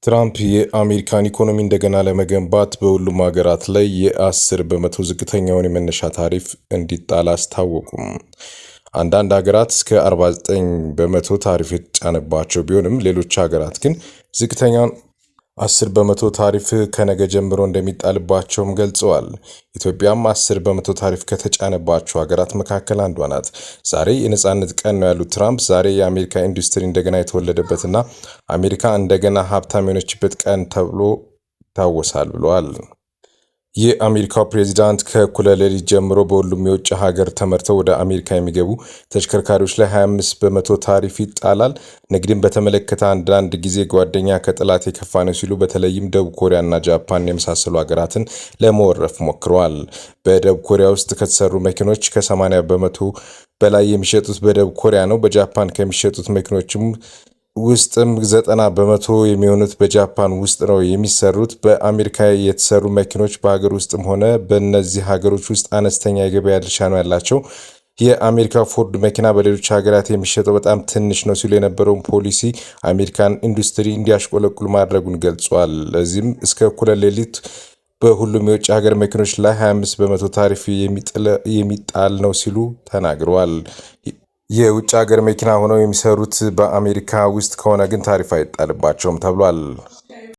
ትራምፕ የአሜሪካን ኢኮኖሚ እንደገና ለመገንባት በሁሉም ሀገራት ላይ የ10% ዝቅተኛውን የመነሻ ታሪፍ እንዲጣል አስታወቁም። አንዳንድ ሀገራት እስከ 49% ታሪፍ የተጫነባቸው ቢሆንም ሌሎች ሀገራት ግን ዝቅተኛውን 10% ታሪፍ ከነገ ጀምሮ እንደሚጣልባቸውም ገልጸዋል። ኢትዮጵያም 10% ታሪፍ ከተጫነባቸው ሀገራት መካከል አንዷ ናት። ዛሬ የነጻነት ቀን ነው ያሉት ትራምፕ ዛሬ የአሜሪካ ኢንዱስትሪ እንደገና የተወለደበትና አሜሪካ እንደገና ሀብታም የሆነችበት ቀን ተብሎ ይታወሳል ብለዋል። የአሜሪካው ፕሬዚዳንት ከእኩለ ሌሊት ጀምሮ በሁሉም የውጭ ሀገር ተመርተው ወደ አሜሪካ የሚገቡ ተሽከርካሪዎች ላይ 25% ታሪፍ ይጣላል። ንግድን በተመለከተ አንዳንድ ጊዜ ጓደኛ ከጠላት የከፋ ነው ሲሉ በተለይም ደቡብ ኮሪያና ጃፓን የመሳሰሉ ሀገራትን ለመወረፍ ሞክረዋል። በደቡብ ኮሪያ ውስጥ ከተሰሩ መኪኖች ከ80% በላይ የሚሸጡት በደቡብ ኮሪያ ነው። በጃፓን ከሚሸጡት መኪኖችም ውስጥም 90% የሚሆኑት በጃፓን ውስጥ ነው የሚሰሩት። በአሜሪካ የተሰሩ መኪኖች በሀገር ውስጥም ሆነ በእነዚህ ሀገሮች ውስጥ አነስተኛ የገበያ ድርሻ ነው ያላቸው። የአሜሪካ ፎርድ መኪና በሌሎች ሀገራት የሚሸጠው በጣም ትንሽ ነው ሲሉ የነበረውን ፖሊሲ አሜሪካን ኢንዱስትሪ እንዲያሽቆለቁል ማድረጉን ገልጿል። ለዚህም እስከ እኩለ ሌሊት በሁሉም የውጭ ሀገር መኪኖች ላይ 25% ታሪፍ የሚጣል ነው ሲሉ ተናግረዋል። የውጭ ሀገር መኪና ሆነው የሚሰሩት በአሜሪካ ውስጥ ከሆነ ግን ታሪፍ አይጣልባቸውም ተብሏል።